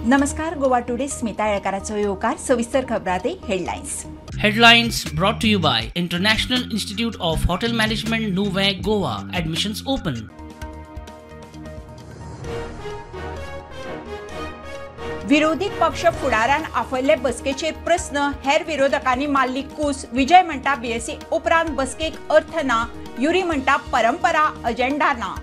नमस्कार, गोवा टुडे स्मिता येळकाराचो येवकार. सविस्तर खबरांत headlines. Headlines brought to you by International Institute of Hotel Management, Nuvem, Goa. Admissions open. विरोधी पक्ष फुडारान आपयल्ले बसकेचेर प्रस्न, हेर विरोधकांनी मारली कूस. विजय म्हणटा बीएससी उपरांत बसकेक अर्थ ना, युरी म्हणटा परंपरा अजेंडा ना.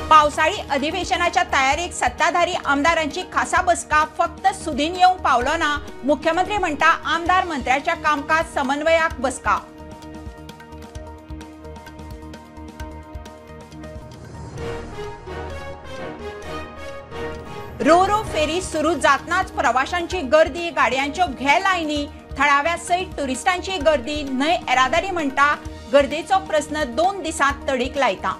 पावसाळी अधिवेशनाच्या तयारीक सत्ताधारी आमदारांची खासा बसका, फक्त सुदीन येवंक पावलो ना. मुख्यमंत्री म्हणटा आमदार मंत्र्याच्या कामकाज समन्वयाक बसका. रो रो फेरी सुरू जातनाच प्रवाशांची गर्दी, गाडयांच्यो घे लायनी, थळाव्या सयत टुरिस्टांची गर्दी. न्हंय येरादारी म्हणटा गर्देचो प्रस्न 2 दिसांत तडीक लायता.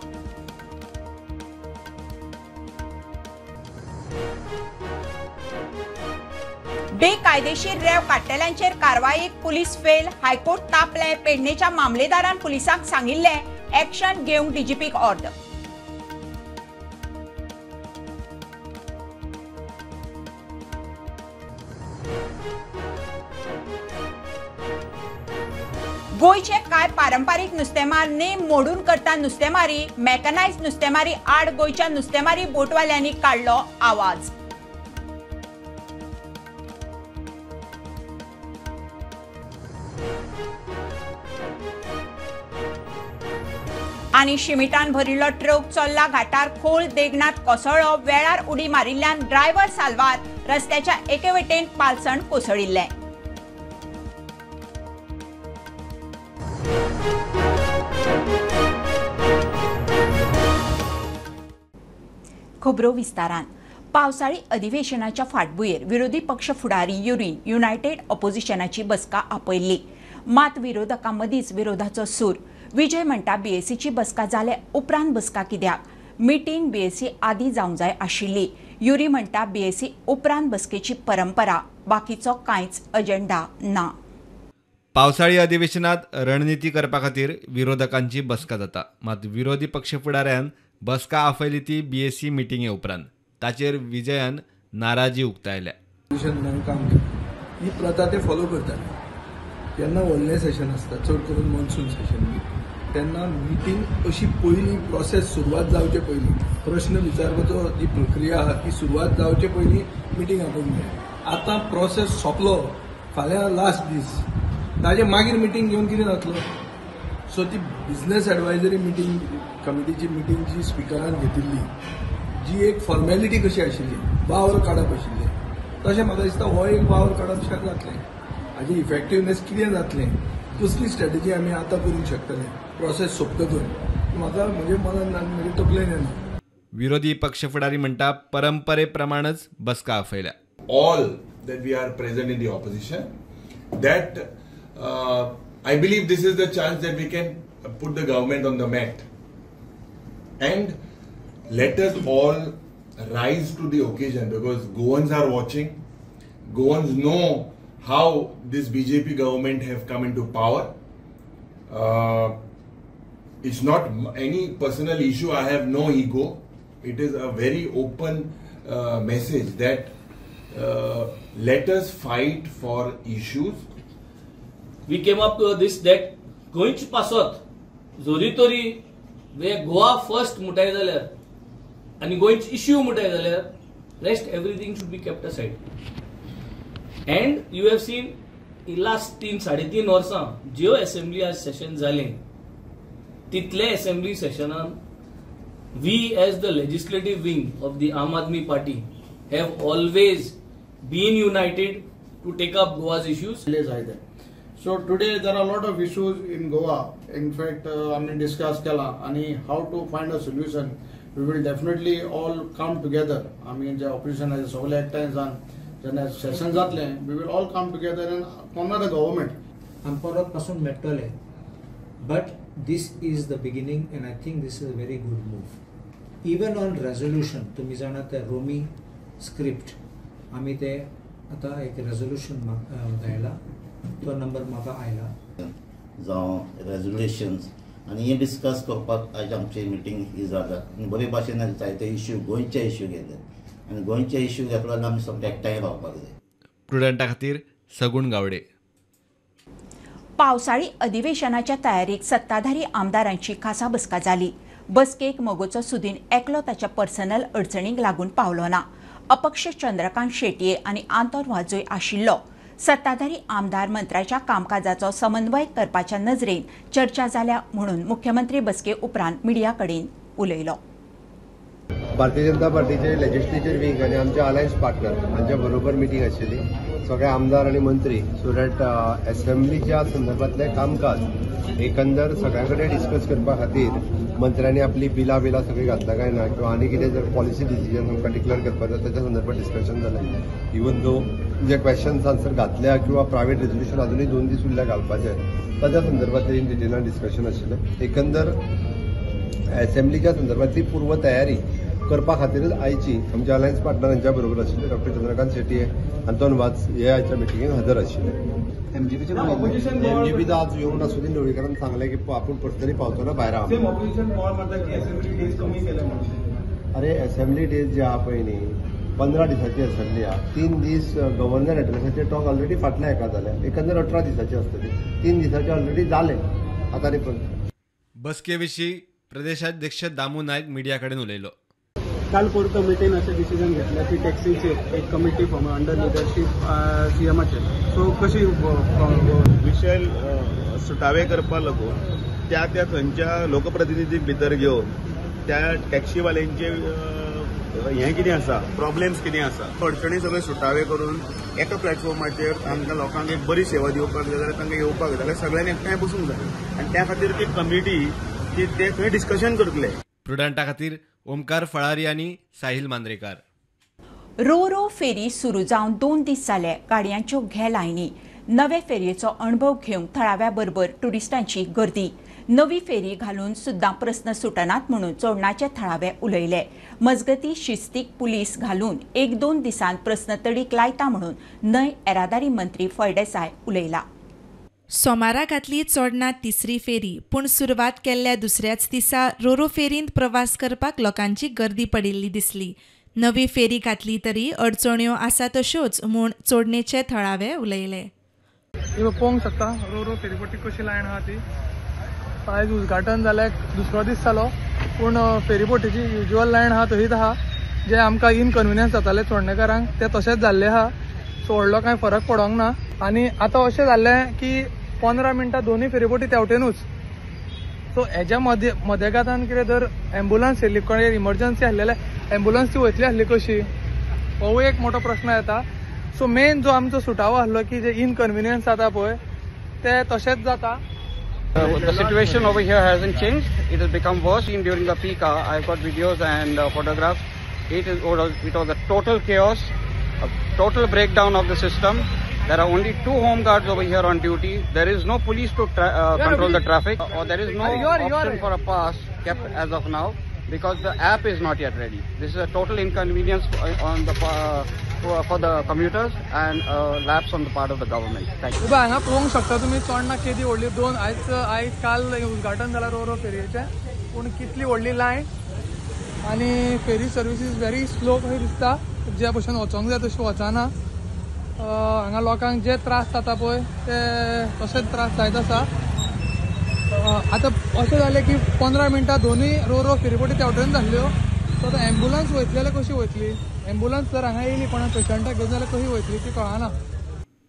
बेकायदेशीर रेंव काडटल्यांचेर कारवायेक पुलीस फेल, हायकोर्ट तापले. पेडणेच्या मामलेदारान पुलिसांक सांगिल्लें एक्शन घेवंक डीजीपीक ऑर्डर. गोंयचे कांय पारंपारीक नुस्तेमार नेम मोडून करता नुस्तेमारी, मेकनायज नुस्तेमारी आड गोंयच्या नुस्तेमारी बोटवाल्यांनी काडलो आवाज. आनी शिमिटान भरिल्लो ट्रक चोल्ला घाटार खोल देगणात कोसळ्ळो. वेळार उडी मारिल्ल्यान ड्रायव्हर साल्वार, रस्त्याच्या एके वटेन पालसण कोसळिल्लें. खबरो विस्तारान. पावसाळी अधिवेशनाच्या फाटभुंयेर विरोधी पक्ष फुडारी युरीन युनायटेड ऑपोजिशनाची बसका आपयल्ली. मात विरोधकां मदींच विरोधाचो सूर. विजय म्हणटा बीएससीची बसका जाले उपरांत बसका कित्याक, मिटींग बीएससी आदी जावंक जाय आशिल्ली. युरी म्हणटा बीएससी उपरांत बसकेची परंपरा, बाकीचो कांयच अजेंडा ना. पावसाळी अधिवेशनात रणनिती करपा खातीर विरोधकांची बसका जाता. मात विरोधी पक्ष फुडाऱ्यान बसका आपयली ती बीएससी मिटिंगे उपरांत. ताचेर विजयान नाराजी उक्तायल्या. ही प्रथा ते फॉलो करताले. जेन्ना व्हडलें सेशन आसता, चड करून मॉन्सून सेशन, तेन्ना मिटींग अशी पयलीं प्रोसेस सुरवात जावचे पयलीं, प्रश्न विचारपाचो जी प्रक्रिया आहा ती सुरवात जावचे पयलीं मिटींग आपोवंक जाय. आतां प्रोसेस सोंपलो, फाल्यां लास्ट दीस, ताजे मागीर मिटींग घेवन कितें जातलो? सो ती बिजनेस एडवायजरी मिटींग कमिटीची मिटींग जी स्पिकरान घेतिल्ली, जी एक फॉर्मेलिटी कशी आशिल्ली, वावर काडप आशिल्लें, तशें म्हाका दिसता हो एक वावर काडप शें जातलें. हाजी इफेक्टिवनेस कितें जातलें, कसली स्ट्रॅटेजी आमी आतां करूंक शकतले प्रोसेस सोंपतकच, म्हाका म्हणजे मनान म्हणजे तकलेन येना. विरोधी पक्ष फुडारी म्हणटा परंपरे प्रमाणच बसका आपयल्या. All that we are present in the opposition, that I believe this is the chance that we can put the government on the mat and let us all rise to the occasion, because Goans are watching. Goans know how this BJP government have come into power. It's not any personal issue. I have no ego. It is a very open message that let us fight for issues. We came up to this that गोंयच पासत जोरी तरी वे Goa first म्हणटाय जाल्यार आनी गोंयच issue म्हणटाय जाल्यार rest everything should be kept aside. And you have seen last 3-3.5 वर्सां ज्यो एसेंब्ली आज सेशन जालें तितले assembly सेशनान we as the legislative wing of the Aam Aadmi Party have always been united to take up Goa's issues. So today there are a lot of issues in Goa. In fact, आम्ही discuss केला आणि how to find a solution. We will definitely all come together. आम्ही जे opposition आहे सगळे एकठांय जावन जेन्ना सेशन जातलें, we will all come together and corner the government. आम परत पासून मेळटले, but this is the beginning and I think this is a very good move. Even on resolution, तुम्ही जाणा ते रोमी स्क्रिप्ट आमी ते आतां एक रेजोल्युशन धाडला, तो नंबर म्हाका आयला. जावं रेजोल्युशन्स आनी हें डिस्कस करपाक आयज आमची मिटींग ही जाता आनी बरे भाशेन जायते इश्यू गोंयचे इश्यू घेतले आनी गोंयचे इश्यू घेतले जाल्यार आमी सगळे एकठांय रावपाक जाय. प्रुडंटा खातीर सगुण गावडे. पावसाळी अधिवेशनाच्या तयारीक सत्ताधारी आमदारांची खासा बसका जाली. बसकेक मगोचो सुदीन एकलो ताच्या पर्सनल अडचणींक लागून पावलो ना. अपक्ष चंद्रकांत शेटये आनी आंतोन वाजोय आशिल्लो. सत्ताधारी आमदार मंत्र्याच्या कामकाजाचो समन्वय करपाच्या नजरेन चर्चा जाल्या म्हणून मुख्यमंत्री बसके उपरांत मिडिया कडेन उलयलो. भारतीय जनता पार्टीचे लेजिस्लेचर विंग आनी आमचे अलायन्स पार्टनर हांच्या बरोबर मिटींग आशिल्ली. सगळे आमदार आनी मंत्री सो that असेंब्लीच्या संदर्भातलें कामकाज एकंदर सगळ्यां कडेन डिस्कस करपा खातीर मंत्र्यांनी आपली बिलां बिलां सगळीं घातला काय ना किंवा आनी कितें जर पॉलिसी डिसिजन आमकां डिक्लेअर करपाक जाय ताच्या संदर्भात डिस्कशन जालें. इवन दो जे क्वेश्चन्स आन्सर घातल्या किंवा प्रायव्हेट रेजोल्युशन अजुनूय 2 दीस उरल्या घालपाचे ताच्या संदर्भात इन डिटेलान डिस्कशन आशिल्लें. एकंदर असेंब्लीच्या संदर्भातली पूर्व तयारी करपा खातीरच आयची आमच्या अलायन्स पार्टनर हांच्या बरोबर आशिल्ले डॉक्टर चंद्रकांत शेटये, आंतोन वाज हे आयच्या मिटिंगेक हजर आशिल्ले. एमजीपीचो आज येवंक ना. सुदीन ढवळीकरान सांगलें की आपूण पर्सनली पावचो ना भायर. अरे असेंब्ली डेज जे आहा पळय न्ही 15 दिसांची असेंब्ली आहा. 3 दीस गव्हर्नर एड्रेसाचे टॉक ऑलरेडी फाटल्या हेका जाले. एकंदर 18 दिसांची आसतली. 3 दिसांचे ऑलरेडी जाले. आतां न्ही बसके विशीं प्रदेशाध्यक्ष दामू नायक मिडिया कडेन उलयलो. काल कोर कमिटीन अशें डिसिजन घेतलें की टॅक्सीचेर एक कमिटी फॉर्म अंडर लिडरशीप सीएमाचेर. सो कशी विशय सुटावे करपाक लागून त्या त्या थंयच्या लोकप्रतिनिधीक भितर घेवन त्या टॅक्सीवाल्यांचे हें कितें आसा, प्रॉब्लेम्स कितें आसा, अडचणी सगळे सुटावे करून एका प्लॅटफॉर्माचेर तांकां लोकांक एक बरी सेवा दिवपाक जाय जाल्यार तांकां येवपाक जाय जाल्यार सगळ्यांनी एकठांय बसूंक जाय आनी त्या खातीर ती कमिटी ती ते थंय डिस्कशन करतले. प्रुडंटा खातीर ओमकार फळारी आनी साहिल मांद्रेकार. रो रो फेरी सुरू जावन 2 दीस जाले. गाडयांच्यो घे लायनी. नवे फेरयेचो अणभव घेवंक थळाव्या बरोबर ट्युरिस्टांची गर्दी. नवी फेरी घालून सुद्दां प्रस्न सुटनात म्हणून चोडणाचे थळावे उलयले. मजगती शिस्तीक पुलीस घालून 1-2 दिसांत प्रस्न तडीक लायता म्हणून न्हय येरादारी मंत्री फळदेसाय उलयला. सोमारा घातली चोडणा तिसरी फेरी, पूण सुरवात केल्ल्या दुसऱ्याच दिसा रोरो फेरींत प्रवास करपाक लोकांची गर्दी पडिल्ली दिसली. नवी फेरी घातली तरी अडचण्यो आसा तश्योच म्हूण चोडणेचे थळावे उलयले. पळोवंक शकता रोरो फेरीपट्टी कशी लायन आहा ती. आयज उद्घाटन जालें, दुसरो दीस जालो, पूण फेरीबोटीची युज्युअल लायन आहा तशीच आहा. जे आमकां इनकन्विनियन्स जाताले चोडणेकारांक ते तशेंच जाल्लें आहा. सो व्हडलो कांय फरक पडोंक ना. आनी आतां अशें जाल्लें की 15 मिनटां दोनूय फेरीबोटी तेवटेनूच. सो हेज्या मदेगातान कितें जर एम्बुलन्स येयल्ली, कोण इमर्जन्सी आसलें जाल्यार एम्बुलन्स ती वयतली आसली कशी, होवूय एक मोठो प्रश्न येता. सो मेन जो आमचो सुटावो आसलो की जे इनकन्विनियन्स जाता पळय ते तशेंच जाता. The situation over here hasn't changed. It has become worse during the peak hour. I've got videos and photographs. It was a total chaos, a total breakdown of the system. There are only 2 home guards over here on duty. There is no police to control the traffic, or there is no option for a pass kept as of now because the app is not yet ready. This is a total inconvenience on the for the commuters and a lapse on the part of the government. Thank you. हांगा पळोवंक शकता तुमी चोडणा केदी व्हडली. 2 आयज काल उद्घाटन जाला रो रो फेरयेचें, पूण कितली व्हडली लायन आनी ferry service is very slow कशी दिसता. ज्या भशेन वचोंक जाय तशी वचना. हांगा लोकांक जे त्रास जाता पळय ते तशेंच त्रास जायत आसा. आतां अशें जालें की 15 मिनटां दोनूय रो रो फेरीबोटी तेवटेन जाल्ल्यो. सो आतां एम्बुलन्स वयतली जाल्यार कशी वयतली, एम्बुलन्स जर हांगा येयली कोणा पेशंटाक घेवन जाल्यार कशी वयतली ती कळना.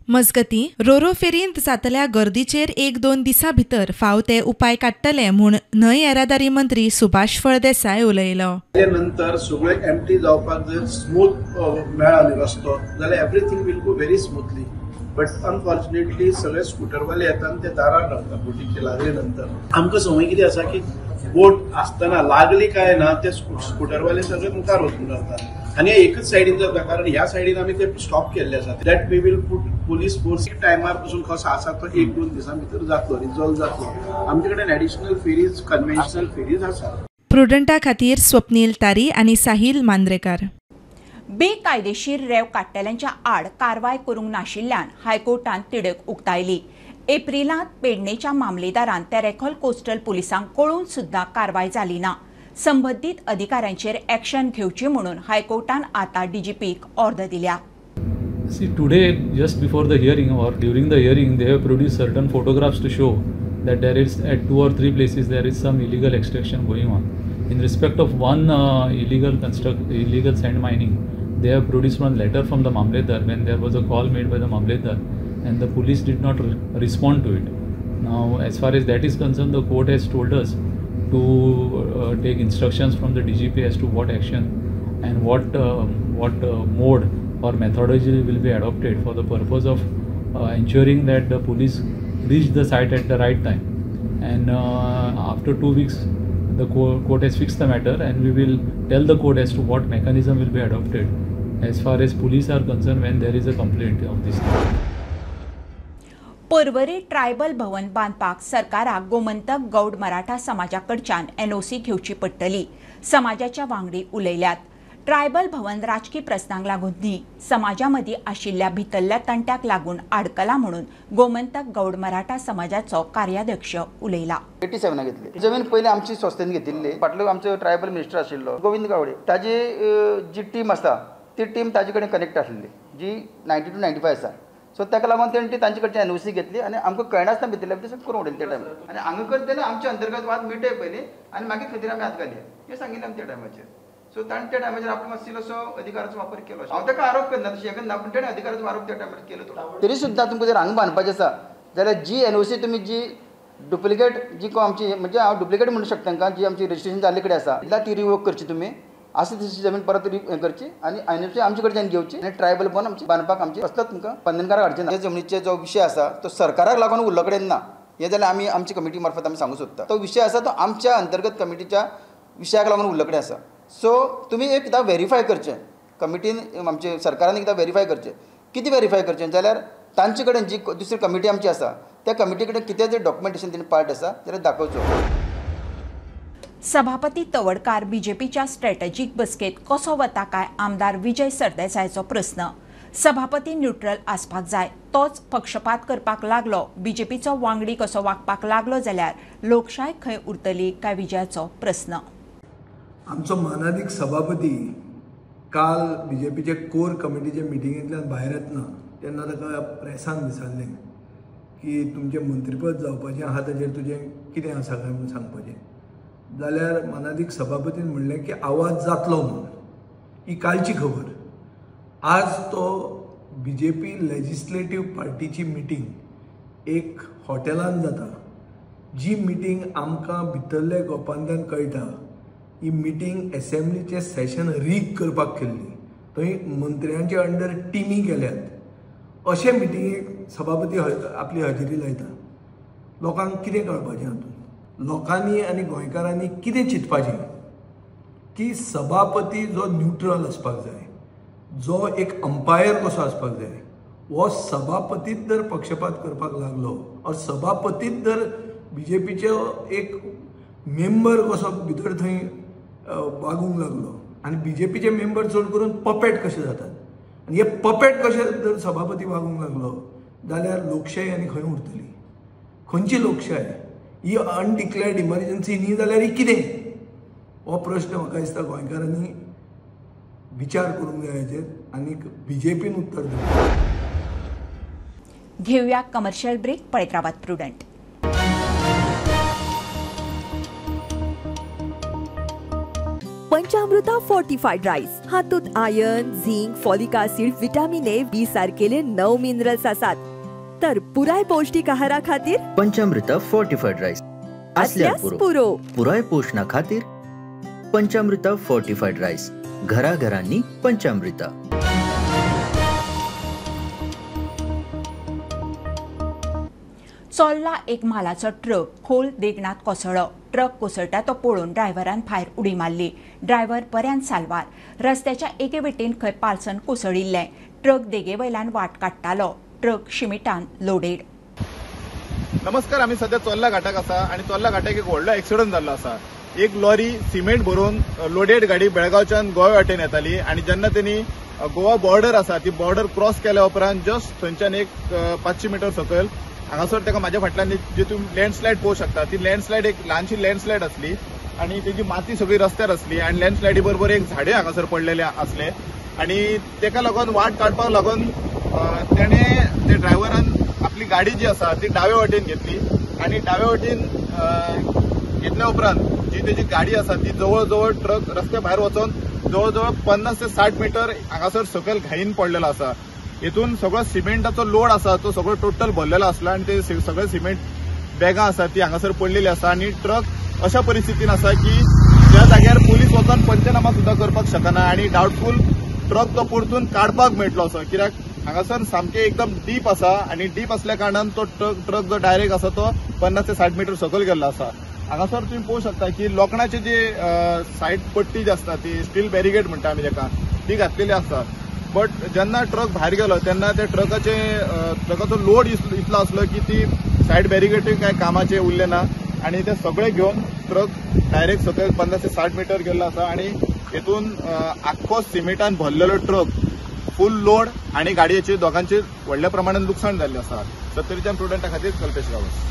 मजगतीं रोरो फेरींत जातल्या गर्दीचेर 1-2 दिसां भितर फाव ते उपाय काडटले म्हूण न्हय येरादारी मंत्री सुभाष फळदेसाय उलयलो. नंतर सगळे एम्प्टी जावपाक जर स्मूथ मेळ्ळो रस्तो जाल्यार everything will go very smoothly. But unfortunately सगळे स्कुटरवाले येता आनी ते दारार रावता बोटीचे लागले नंतर. आमकां संवय कितें आसा की बोट आसतना लागली काय ना ते स्कुटरवाले सगळे मुखार वचून रावता आनी एकच सायडीन जाता, कारण ह्या सायडीन आमी ते स्टॉप केल्ले आसा. That we will put police force टायमार पसून कसो आसा तो 1-2 दिसां भितर जातलो, रिजॉल्व जातलो. आमचे कडेन एडिशनल फेरीज, कन्व्हेन्शनल फेरीज आसा. प्रुडंटा खातीर स्वप्नील तारी आनी साहिल मांद्रेकार. बेकायदेशीर रेंव काडटल्यांच्या आड कारवाय करूंक नाशिल्ल्यान हायकोर्टान तिडक उक्तायली. एप्रिलांत पेडणेच्या मामलेदारान तेरेखोल कोस्टल पुलिसांक कळून सुद्दां कारवाय जाली ना. संबंदीत अधिकाऱ्यांचेर ॲक्शन घेवची म्हणून हायकोर्टान आतां डीजीपीक ऑर्डर दिल्या. See, today just before the hearing or during the hearing they have produced certain photographs to show that there is at 2 or 3 places there is some illegal extraction going on. In respect of one illegal sand mining, they have produced one letter from the Mamledar when there was a call made by the Mamledar and the police did not respond to it. Now, as far as that is concerned, the court has told us to take instructions from the DGP as to what action and what mode or methodology will be adopted for the purpose of ensuring that the police reach the site at the right time. And after 2 weeks, the court has fixed the matter, and we will tell the court as to what mechanism will be adopted as far as police are concerned when there is a complaint of this. Porvorim tribal Bhavan बांदपाक सरकाराक Gomantak Gaud Maratha समाजाकडच्यान NOC घेवची पडटली. समाजाच्या वांगडी उलयल्यात. Tribal भवन राजकी प्रस्नांक लागून न्ही, समाजा मदीं आशिल्ल्या भितरल्या तंट्याक लागून आडकला म्हणून गोमंतक गौड मराठा समाजाचो कार्याध्यक्ष उलयला. 87 घेतली जमीन पयलीं आमची संस्थेन घेतिल्ली. फाटलो आमचो ट्रायबल मिनिस्टर आशिल्लो गोविंद गावडे, ताजी जी टीम आसा ती टीम ताजे कडेन कनेक्ट आसली जी 92 95 आसा. सो ताका लागून तेणी तांचे कडच्यान एनओसी घेतली आनी आमकां कळनासतना भितरल्या भितर करून उडयलें त्या टायमार. आनी हांगा करता तेन्ना आमचे अंतर्गत वाद मिटय पयलीं आनी मागीर खंय तरी आमी हात घालया हें सांगिल्लें आमी त्या टायमाचेर. सो ताणें त्या टायमाचेर आपलो मातसो इल्लोसो अधिकाराचो वापर केलो. हांव ताका आरोप करना तशें करना, पूण ताणें अधिकाराचो आरोप त्या टायमार केलो. तरी सुद्दां तुमकां जर हांगा बांदपाचें आसा जाल्यार जी एनओसी तुमी जी डुप्लिकेट जी आमची, म्हणजे हांव डुप्लिकेट म्हणूंक शकता तांकां, जी आमची रजिस्ट्रेशन जाल्ले कडेन आसा जाल्यार ती रिवोक करची तुमी, आसा तशी जमीन परत करची आनी एनओसी आमचे कडच्यान घेवची आनी ट्रायबल भवन आमची बांदपाक आमची कसलोच तुमकां बंधनकारक हाडचें ना. हे जमनीचे जो विशय आसा तो सरकाराक लागून उरलो कडेन ना, हें जाल्यार आमी आमची कमिटी मार्फत आमी सांगूंक सोदता. तो विशय आसा तो आमच्या अंतर्गत कमिटीच्या विशयाक लागून उरलो कडेन आसा. सो तुमी एकदां वेरीफाय करचें, कमिटीन आमचे सरकारान एकदां वेरीफाय करचें. कितें वेरीफाय करचें जाल्यार तांचे कडेन जी दुसरी कमिटी आमची आसा त्या कमिटी कडेन कितें जर डॉक्युमेंटेशन तेणी पार्ट आसा जाल्यार दाखोवचो. सभापती तवडकार बीजेपीच्या स्ट्रॅटेजीक बसकेत कसो वता काय आमदार विजय सरदेसायाचो प्रस्न. सभापती न्यूट्रल आसपाक जाय, तोच पक्षपात करपाक लागलो, बीजेपीचो वांगडी कसो वागपाक लागलो जाल्यार लोकशाय खंय उरतली काय विजयाचो प्रस्न. आमचो मानादीक सभापती काल बीजेपीचे कोर कमिटीचे मिटिंगेंतल्यान भायर येतना तेन्ना ताका प्रेसान विचारलें की तुमचें मंत्रीपद जावपाचें आहा ताजेर तुजें कितें आसा काय म्हणून सांगपाचें, जाल्यार मानादीक सभापतीन म्हणलें की आवाज जातलो म्हणून. ही कालची खबर. आज तो बीजेपी लेजिस्लेटीव पार्टीची मिटींग एक हॉटेलान जाता, जी मिटींग आमकां भितरले गोपांतल्यान कळटा ही मिटींग एसेंब्लीचें सेशन रीग करपाक केल्ली, थंय मंत्र्यांचे अंडर टिमी केल्यात. अशे मिटिंगेक सभापती आपली हजेरी लायता. लोकांक कितें कळपाचें हातूंत? लोकांनी आनी गोंयकारांनी कितें चिंतपाचें की सभापती जो न्यूट्रल आसपाक जाय, जो एक अंपायर कसो आसपाक जाय, हो सभापतीत जर पक्षपात करपाक लागलो और सभापतीत जर बीजेपीचो एक मेंबर कसो भितर थंय वागूंक लागलो आनी बीजेपीचे मेंबर चड करून पपेट कशे जातात आनी हे पपेट कशे जर सभापती वागूंक लागलो जाल्यार लोकशाय आनी खंय उरतली? खंयची लोकशाय? ही अनडिक्लेअर्ड इमर्जन्सी न्ही जाल्यार ही कितें? हो प्रश्न म्हाका दिसता गोंयकारांनी विचार करूंक जाय हाचेर आनी बीजेपीन उत्तर दिवंक. घेवया कमर्शियल ब्रेक. पळयत रावात प्रुडंट. पंचामृता फोर्टिफाईड राईस हातूंत iron, zinc, folic acid, vitamin A, B सारकेले 9 मिनरल्स आसात. तर पुराय पौष्टिक आहारा खातीर पंचामृता फोर्टिफाईड राईस आसल्यार पुरो. पुराय पोषणा खातीर पंचामृता फोर्टिफाईड राईस, घराघरांनी पंचामृता. चोल्ला एक म्हालाचो ट्रक खोल देगणात कोसळ्ळो. ट्रक कोसळटा तो पळोवन ड्रायव्हरान भायर उडी मारली. ड्रायव्हर बऱ्यान साल्वार. रस्त्याच्या एके वटेन खंय पालसन कोसळिल्लें. ट्रक देगे वयल्यान वाट काडटालो. ट्रक शिमिटान लोडेड. नमस्कार, आमी सध्या चोर्ला घाटाक आसा आनी चोर्ला घाटाक एक व्हडलो एक्सिडंट जाल्लो आसा. एक लॉरी सिमेंट भरून लोडेड गाडी बेळगांवच्यान गोवा वाटेन येताली आनी जेन्ना तेणी गोवा बॉर्डर आसा ती बॉर्डर क्रॉस केल्या उपरांत जस्ट थंयच्यान एक 500 मिटर सकयल हांगासर ताका म्हाज्या फाटल्यान जे तुमी लँडस्लायड पळोवंक शकता ती लँडस्लायड एक ल्हानशी लँडस्लायड आसली आनी तेजी माती सगळी रस्त्यार आसली आनी लँडस्लायडी बरोबर एक झाडे हांगासर पडलेले आसले आनी तेका लागून वाट काडपाक लागून तेणे ते ड्रायव्हरान आपली गाडी जी आसा ती डावे वाटेन घेतली आनी डावे वाटेन घेतल्या उपरांत जी तेजी गाडी आसा ती जवळ जवळ ट्रक रस्त्या भायर वचोन जवळ जवळ 50 ते 60 मिटर हांगासर सकयल घाईन पडलेलो आसा. हितून सगळो सिमेंटाचो लोड आसा तो सगळो टोटल भरलेलो आसला आनी ते सगळे सिमेंट बॅगां आसा ती हांगासर पडलेली आसा आनी ट्रक अशा परिस्थितीन आसा की ज्या जाग्यार पुलीस वचोन पंचनामा सुद्दां करपाक शकना आनी डावटफूल ट्रक तो परतून काडपाक मेळटलो असो, कित्याक हांगासर सामकें एकदम डीप आसा आनी डीप आसल्या कारणान तो ट्रक जो डायरेक्ट आसा तो 50 ते 60 मिटर सकयल गेल्लो आसा. हांगासर तुमी पळोवंक शकता की लोखणाची जी सायड पट्टी जी आसता ती स्टील बॅरिगेड म्हणटा आमी ताका, ती घातलेली आसता. बट जेन्ना ट्रक भायर गेलो तेन्ना त्या ट्रकाचो लोड इतलो आसलो की ती सायड बॅरिगेटूय कांय कामाचें उरलें ना आनी ते सगळे घेवन ट्रक डायरेक्ट सकयल 50 ते 60 मिटर गेल्लो आसा आनी हेतून आख्खो सिमेंटान भरलेलो ट्रक फूल लोड आनी गाडयेचे दोगांचे व्हडल्या प्रमाणात लुकसाण जाल्लें आसा. सत्तरीच्या प्रुडंटा खातीर कल्पेश गांवस.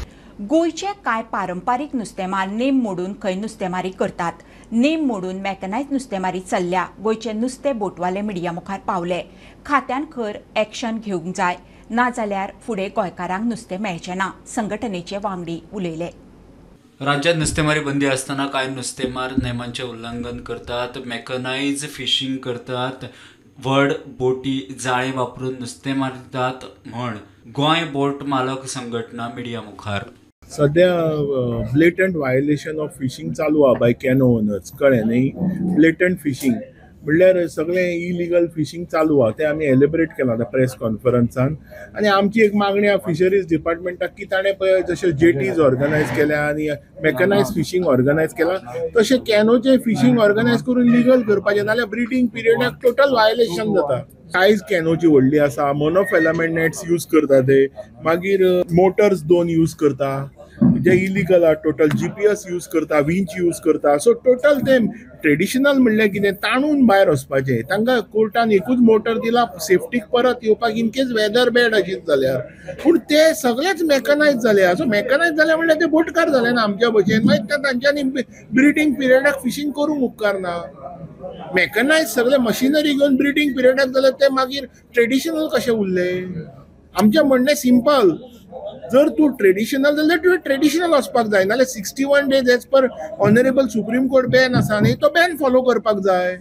गोंयचे कांय पारंपारीक नुस्तेमार नेम मोडून खंय नुस्तेमारी करतात. नेम मोडून मॅकनायज नुस्तेमारी चल्ल्या. गोंयचे नुस्ते बोटवाले मिडिया मुखार पावले. खात्यान खर एक्शन घेवंक जाय, नाजाल्यार फुडें गोंयकारांक नुस्तें मेळचें ना, संघटनेचे वांगडी उलयले. राज्यात नुस्तेमारी बंदी असताना कांय नुस्तेमार नेमांचे उल्लंघन करतात, मेकनायज फिशिंग करतात, व्हड बोटी जाळे वापरून नुस्तें मारतात म्हण गोंय बोट मालक संघटना मिडिया मुखार. सध्या ब्लेटंट व्हायोलेशन ऑफ फिशींग चालू आहा बाय कॅनो ओनर्स, कळ्ळें न्ही. ब्लेटंट फिशींग म्हणल्यार सगळें इलिगल फिशींग चालू आहा, तें आमी एलेबरेट केलां आतां प्रेस कॉन्फरन्सान. आनी आमची एक मागणी आहा फिशरीज डिपार्टमेंटाक की ताणें पळय जशें जेटीज ऑर्गनायज केल्या आनी मेकनायज फिशींग ऑर्गनायज केलां तशें कॅनोचें फिशींग ऑर्गनायज करून लिगल करपाचें, नाल्यार ब्रिडींग पिरियडाक टोटल व्हायोलेशन जाता. सायज कॅनोची व्हडली आसा, मोनोफिलामेंट नॅट्स यूज करता ते, मागीर मोटर्स 2 यूज करता जे इलिगल आहा, टोटल GPS use करता, विंच यूज करता. सो टोटल ते ट्रेडिशनल म्हणल्यार कितें ताणून भायर वचपाचें, तांकां कोर्टान एकूच मोटर दिला सेफ्टीक परत येवपाक इन केस वेदर बॅड आशिल्लें जाल्यार, पूण ते सगळेच मेकनायज जाले. सो मेकनायज जाले म्हणल्यार ते बोटकार जाले ना आमच्या भशेन, मागीर तांच्यांनी ब्रिडींग पिरियडाक फिशींग करूंक उपकारना. मेकनायज सगळे मशिनरी घेवन ब्रिडींग पिरियडाक जाल्यार ते मागीर ट्रेडिशनल कशें उरले. आमचें म्हणणें सिंपल, जर तूं ट्रेडिशनल जाल्यार तुवें ट्रेडिशनल वचपाक जाय, नाल्यार 61 days as per honourable supreme court ban आसा न्ही, तो बॅन फॉलो करपाक जाय.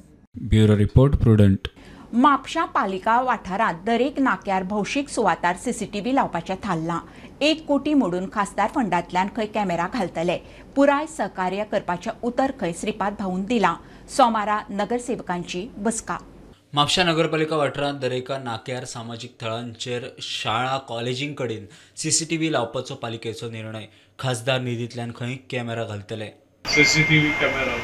Bureau report, Prudent. म्हापशां पालिका वाठारांत दरेक नाक्यार भौशीक सुवातार सीसीटीव्ही लावपाचें थारलां. 1 कोटी मोडून खासदार फंडांतल्यान खंय कॅमेरा घालतले. पुराय सहकार्य करपाचें उतर खंय श्रीपाद भाऊन दिलां. सोमारा नगरसेवकांची बसका. म्हापशा नगरपालिका वाठारांत दरेका नाक्यार सामाजीक थळांचेर शाळा कॉलेजीं कडेन सीसीटीव्ही लावपाचो पालिकेचो निर्णय. खासदार निधींतल्यान खंय कॅमेरा घालतले. सीसीटीव्ही कॅमेरा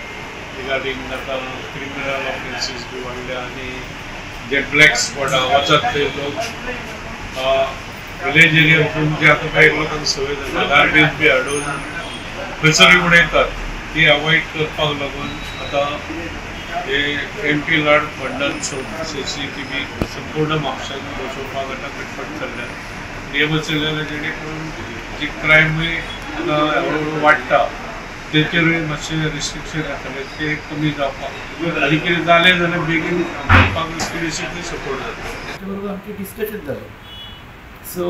रिगार्डिंग आतां क्रिमिनल ऑफेन्सीस बी वाडल्या आनी जे ब्लॅक स्पॉट आहा वचत थंय लोक विलेज एरिया वचून जे आतां कांय लोकांक संवय जाल्या गार्बेज बी हाडून खंयसरूय उडयतात, ती अवॉयड करपाक लागून आतां हे एमपी लाड फंडान सीसीटीव्ही संपूर्ण म्हापशान बसोवपाक आतां खटपट चल्ल्या. हे बसयले जेणे करून जी क्रायमूय आतां हळू हळू वाडटा तेचेरूय मातशें रिस्ट्रिक्शन येतलें, तें कमी जावपाक आनी कितें जालें जाल्यार बेगीन करपाक पुलिसीकूय सपोर्ट जाता. ताचे बरोबर आमचें डिस्कशन जालें. सो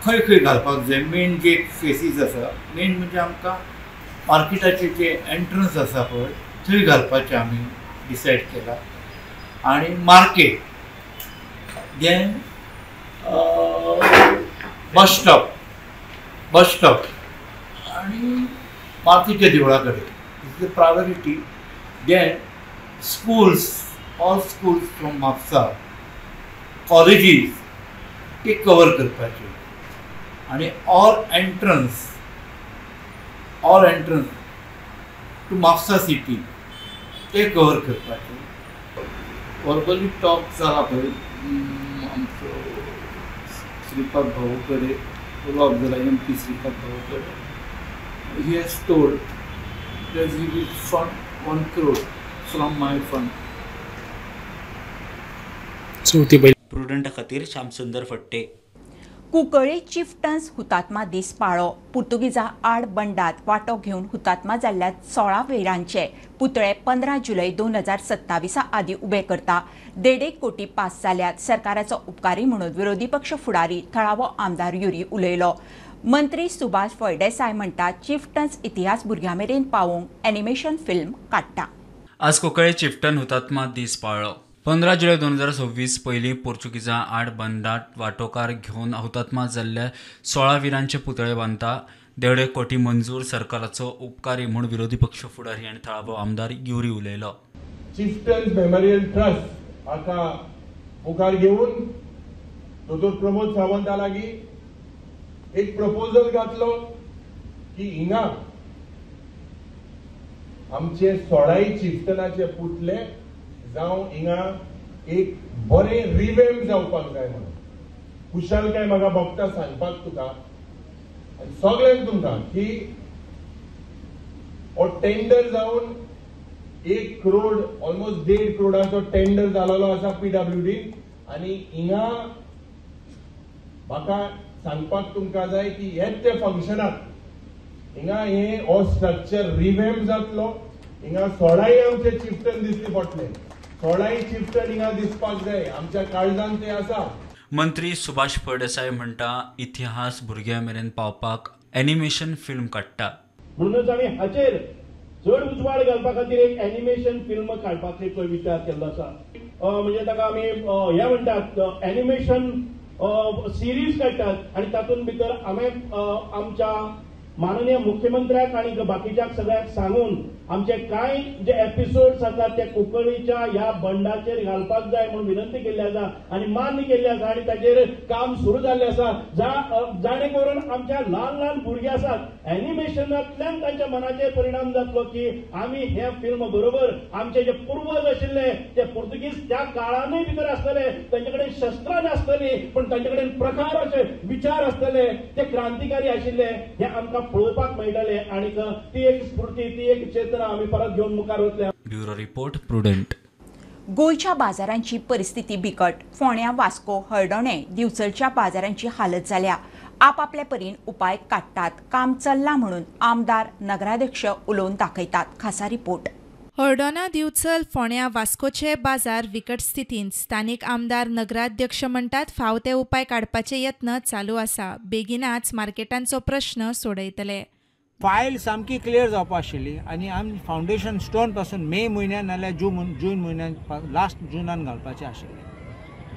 खंय खंय घालपाक जाय मेन जे फेसीस आसा, मेन म्हणजे आमकां मार्केटाचे जे एंट्रन्स आसा पळय थंय घालपाचें आमी डिसायड केलां आनी market, then bus stop आनी मारुतीच्या देवळा कडेन is the priority. Then schools, all schools from Mapusa, colleges ते कवर करपाचे आनी all entrance to Mapusa city ते कवर करपाचे. वर्बली टॉक जाला पळय आमचो श्रीपाद भाऊ कडेन उलोवप जाला, MP Shripad भाऊ कडेन. He has told that he will fund 1 crore from my fund. Prudent खातीर श्यामसुंदर फट्टे. कुंकळ्ळी चिफ्टन्स हुतात्मा दीस पाळ्ळो. पुर्तुगीजा आड बंडात वांटो घेवन हुतात्मा जाल्ल्या 16 वीरांचे पुतळे 15 जुलय 2027 आदीं उबे करता. 1.5 कोटी पास जाल्यात. सरकाराचो उपकारी म्हणून विरोधी पक्ष फुडारी थळावो आमदार युरी उलयलो. मंत्री सुभाष फळदेसाय म्हणटात चिफ्टन्स इतिहास भुरग्यां मेरेन पावोवंक एनिमेशन फिल्म काडटा. आज कुंकळ्ळी चिफ्टन हुतात्मा दीस पाळ्ळो. 15 जुलय 2026 पयलीं पोर्चुगीजा आड बंडात वांटोकार घेवन हुतात्मा जाल्ल्या 16 वीरांचे पुतळे बांदता. 1.5 कोटी मंजूर, सरकाराचो उपकारी म्हूण विरोधी पक्ष फुडारी आनी थळावो आमदार युरी उलयलो. चिफ्टन्स मेमोरियल ट्रस्ट हाका मुखार घेवन दोतोर प्रमोद सावंता लागीं एक प्रपोजल घातलो की हिंगा आमचे 16 चिफ्टनाचे पुतळे जावं हिंगा एक बरें रिवेम जावपाक जाय म्हणून. खुशालकाय म्हाका भोगता सांगपाक तुका आनी सगळ्यांक तुमकां की हो टेंडर जावन 1 करोड ऑलमोस्ट 1.5 करोडाचो टेंडर जालेलो आसा पीडब्ल्यूडी. आनी हिंगा म्हाका सांगपाक तुमकां जाय की हेच ते फंक्शनाक हिंगा हे हो स्ट्रक्चर रिवेम जातलो. हिंगा 16 आमचे चिफ्टन दिसली पडटले. 16 चिफ्टन हिंगा दिसपाक जाय, आमच्या काळजान ते आसा. मंत्री सुभाष फळदेसाय म्हणटा इतिहास भुरग्यां मेरेन पावपाक एनिमेशन फिल्म काडटा. म्हणूनच आमी हाचेर चड उजवाड घालपा खातीर एक एनिमेशन फिल्म काडपाचो विचार केल्लो आसा. म्हणजे ताका आमी हें म्हणटात एनिमेशन सिरीज काडटात आनी तातूंत भितर आमी आमच्या माननीय मुख्यमंत्र्याक आनी बाकीच्या सगळ्यांक सांगून आमचे कांय जे एपिसोड्स आसात ते कुंकळ्ळीच्या ह्या बंडाचेर घालपाक जाय म्हणून विनंती केल्ली आसा आनी मान्य केल्ली आसा आनी ताचेर काम सुरू जाल्लें आसा. जाणे करून आमच्या ल्हान ल्हान भुरगे आसात एनिमेशनांतल्यान तांच्या मनाचेर परिणाम जातलो की आमी हें फिल्म बरोबर आमचे जे पुर्वज आशिल्ले ते पुर्तुगीज त्या काळानूय भितर आसतले, तांचे कडेन शस्त्रां नासतली पण तांचे कडेन प्रकार अशे विचार आसतले, ते क्रांतिकारी आशिल्ले हे आमकां पळोवपाक मेळटले आनी ती एक स्फूर्ती, ती एक चेतना आमी परत घेवन मुखार वतले. Bureau report, Prudent. गोंयच्या बाजारांची परिस्थिती बिकट. फोंड्या, वास्को, हळदोणें, दिवचलच्या बाजारांची हालत जाल्या. आपापले परीन उपाय काडटात. काम चल्लां म्हणून आमदार, नगराध्यक्ष उलोवन दाखयतात. खासा रिपोर्ट. हळदोणा, दिवचल, फोंड्या, वास्कोचे बाजार विकट स्थितींत. स्थानीक आमदार, नगराध्यक्ष म्हणटात फाव ते उपाय काडपाचे यत्न चालू आसा. बेगिनाच मार्केटांचो प्रश्न सोडयतले. फायल सामकी क्लियर जावपा आशिल्ली आनी आमी फावंडेशन स्टोन पासून मे म्हयन्यान नाल्यार जून म्हयन्यान लास्ट जुनान घालपाचें आशिल्लें.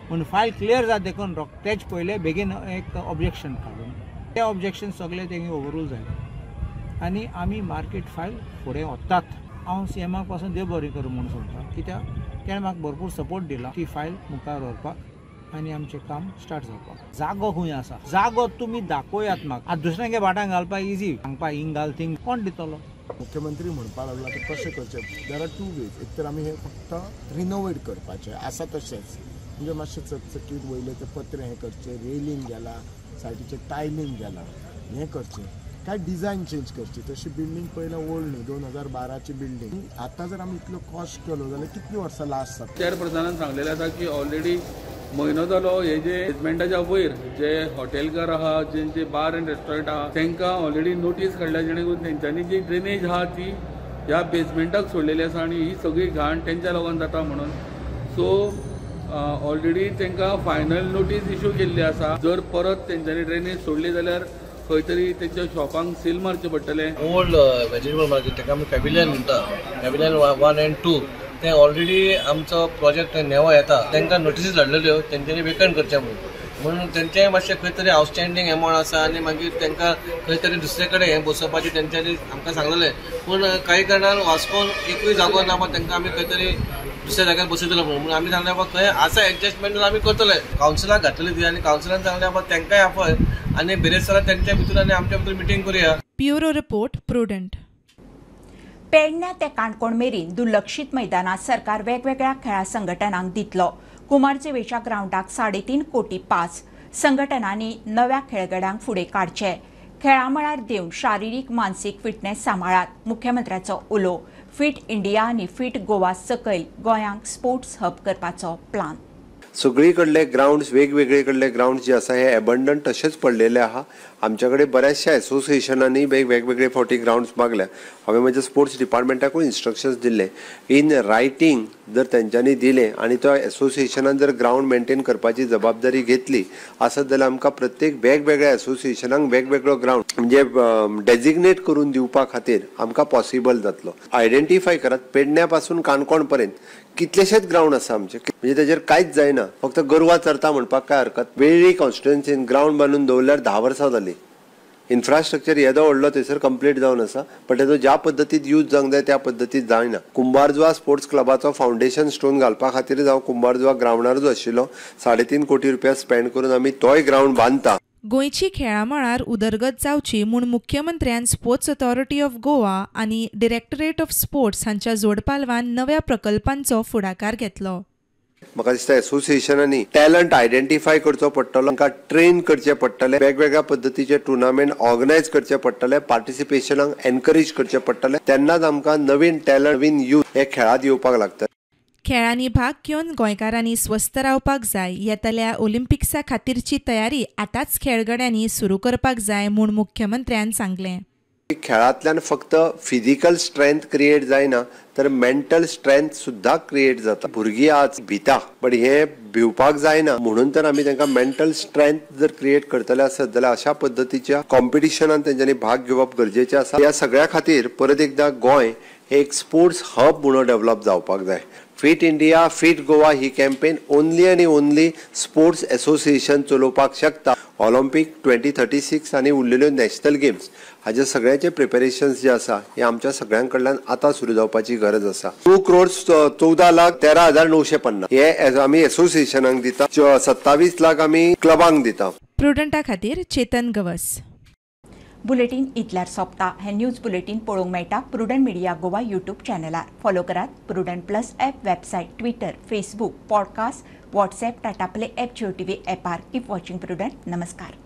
पूण फायल क्लियर जाता देखून रोखडेच पयलें बेगीन एक ऑब्जेक्शन काडून ते ऑब्जेक्शन सगळे तेंगे ओवररूल जाले आनी आमी मार्केट फायल फुडें वतात. हांव सी एमाक पासून देव बरें करूं म्हूण सोदतां कित्याक तेणें म्हाका भरपूर सपोर्ट दिला ती फायल मुखार व्हरपाक आनी आमचें काम स्टार्ट जावपाक. जागो खंय आसा, जागो तुमी दाखयात म्हाका. आतां दुसऱ्यांगे भाटांक घालपाक इजी, सांगपाक हिंग घाल थिंग कोण दितलो? मुख्यमंत्री म्हणपाक लागला आतां कशें करचें. There are 2 ways. एक तर आमी हें फक्त रिनोवेट करपाचें आसा तशेंच, म्हणजे मातशें चकचकीत वयलें तें पत्रे हें करचें, रेलिंग गेलां, सायडीचें टायलिंग गेलां, हें करचें, काय डिझायन चेंज करची. तशी बिल्डींग पयल्या ओल्ड न्ही, 2012ची बिल्डींग. आतां जर आमी इतलो कॉस्ट केलो जाल्यार कितलीं वर्सां लास्ट जाता. चेअरपर्सनान सांगलेलें आसा की ऑलरेडी म्हयनो जालो हे जे बेजमेंटाच्या वयर जे हॉटेलकार आहा, जेंचे बार एंड रेस्टॉरंट आहा तांकां ऑलरेडी नोटीस काडल्या, जेणे करून तेंच्यांनी जी ड्रेनेज आहा ती ह्या बेजमेंटाक सोडलेली आसा आनी ही सगळी घाण तेंच्या लागून जाता म्हणून. सो ऑलरेडी तांकां फायनल नोटीस इशू केल्ली आसा. जर परत तेंच्यांनी ड्रेनेज सोडली जाल्यार खंय तरी तेंच्या शॉपांक सील मारचें पडटलें. ओल्ड वेजिटेबल मार्केट ताका आमी पॅविलियन म्हणटा, पॅविलियन 1 आनी 2 ते ऑलरेडी आमचो प्रोजेक्ट नेवो येता. तांकां नोटिसीस धाडलेल्यो तेंच्यांनी वेकंट करचें म्हणून तेंचें मातशें खंय तरी आवटस्टँडींग एमावंट आसा आनी मागीर तांकां खंय तरी दुसरे कडेन हें बसोवपाचें तेंच्यांनी आमकां सांगलेलें. पूण काही कारणान वास्कोन एकूय जागो ना, तांकां आमी खंय तरी दुसऱ्या जाग्यार बसयतले म्हणून आमी सांगलें बाबा खंय आसा एडजस्टमेंट आमी करतले. कावन्सिलाक घातलेली ती आनी कावन्सिलान सांगलें बाबा तांकांय आपय आनी बिरेस्तारा तेंच्या भितर आनी आमच्या भितर मिटींग करुया. Bureau report, Prudent. पेडण्या ते काणकोण मेरेन दुर्लक्षीत मैदानात सरकार वेगवेगळ्या खेळां संघटनांक दितलो. कुमारजुवेच्या ग्रावंडाक 3.5 कोटी पास. संघटनांनी नव्या खेळगड्यांक फुडें काडचे. खेळां मळार देवन शारिरीक मानसीक फिटनेस सांबाळात, मुख्यमंत्र्याचो उलो. फिट इंडिया आनी फिट गोवा सकयल गोंयांक स्पोर्ट्स हब करपाचो प्लान. सगळी कडले ग्रावंड्स, वेगवेगळे कडले ग्रावंड्स जे आसा हे एबंडंट तशेंच पडलेले आहा. आमच्या कडेन बऱ्याचशा एसोसिएशनांनी वेगवेगळे फावटी ग्रावंड्स मागल्या. हांवें म्हज्या स्पोर्ट्स डिपार्टमेंटाकूय इन्स्ट्रक्शन्स दिल्ले इन रायटींग, जर तेंच्यांनी दिलें आनी तो एसोसिएशनान जर ग्रावंड मेंटेन करपाची जबाबदारी घेतली आसत जाल्यार आमकां प्रत्येक वेगवेगळ्या एसोसिएशनांक वेगवेगळो ग्रावंड म्हणजे डेजिग्नेट करून दिवपा खातीर आमकां पॉसिबल जातलो. आयडेंटिफाय करात, पेडण्या पासून काणकोण पर्यंत कितलेशेच ग्रावंड आसा आमचे, म्हणजे तेजेर कांयच जायना, फक्त गोरवां चरता म्हणपाक काय हरकत. वेळ्ळी कॉन्स्टिट्युएन्सीन ग्रावंड बांदून दवरल्यार 10 वर्सां जालीं. इन्फ्रास्ट्रक्चर येदो व्हडलो थंयसर कंप्लीट जावन आसा, बट तेजो ज्या पद्दतीत यूज जावंक जाय त्या पद्दतीत जायना. कुंभारजुआ स्पोर्ट्स क्लबाचो फावंडेशन स्टोन घालपा खातीर हांव कुंभारजुआ ग्रावंडारूच आशिल्लो. 3.5 कोटी रुपया स्पेंड करून आमी तोय ग्रावंड बांदता. गोंयची खेळां मळार उदरगत जावची म्हूण मुख्यमंत्र्यान स्पोर्ट्स ऑथॉरिटी ऑफ गोवा आनी डिरेक्टरेट ऑफ स्पोर्ट्स हांच्या जोडपालवान नव्या प्रकल्पांचो फुडाकार घेतलो. म्हाका दिसता एसोसिएशनांनी टॅलंट आयडेंटिफाय करचो पडटलो, तांकां ट्रेन करचें पडटलें, वेगवेगळ्या पद्दतीचे टुर्नामेंट ऑर्गनायज करचे पडटले, पार्टिसिपेशनाक एनकरेज करचें पडटलें, तेन्नाच आमकां नवीन टॅलंट, नवीन यूथ हे खेळांत येवपाक लागता. खेळांनी भाग घेवन गोंयकारांनी स्वस्थ रावपाक जाय. येतल्या ऑलिम्पिक्सा खातीरची तयारी आतांच खेळगड्यांनी सुरू करपाक जाय म्हूण मुख्यमंत्र्यान सांगलें. खेळांतल्यान फक्त फिजिकल स्ट्रेंथ क्रिएट जायना तर मेंटल स्ट्रेंथ सुद्दां क्रिएट जाता. भुरगीं आज भिता, बट हें भिवपाक जायना म्हणून तर आमी तांकां मेंटल स्ट्रेंथ जर क्रिएट करतले आसत जाल्यार अशा पद्दतीच्या कॉम्पिटिशनान तेंच्यांनी भाग घेवप गरजेचें आसा. ह्या सगळ्या खातीर परत एकदां गोंय हे एक स्पोर्ट्स हब म्हणून डेव्हलप जावपाक जाय. फिट इंडिया फिट गोवा ही कॅम्पेन ओनली आनी ओनली स्पोर्ट्स एसोसिएशन चलोवपाक शकता. ऑलिम्पिक 2036 आनी उरलेल्यो नॅशनल गेम्स हाजे सगळ्याचे प्रिपेरेशन्स जे आसा हे आमच्या सगळ्यां कडल्यान आतां सुरू जावपाची गरज आसा. 2,14,13,950 हे आमी एसोसिएशनाक दिता, 27 लाख आमी क्लबांक दिता. प्रुडंटा खातीर चेतन गवस. बुलेटीन इतल्यार सोंपता. हें न्यूज बुलेटीन पळोवंक मेळटा प्रुडंट मिडिया गोवा यूट्यूब चॅनलार. फॉलो करात Prudent plus app, website, Twitter, Facebook, podcast, WhatsApp, Tata Play app, Jio TV ॲपार. Keep watching Prudent. नमस्कार.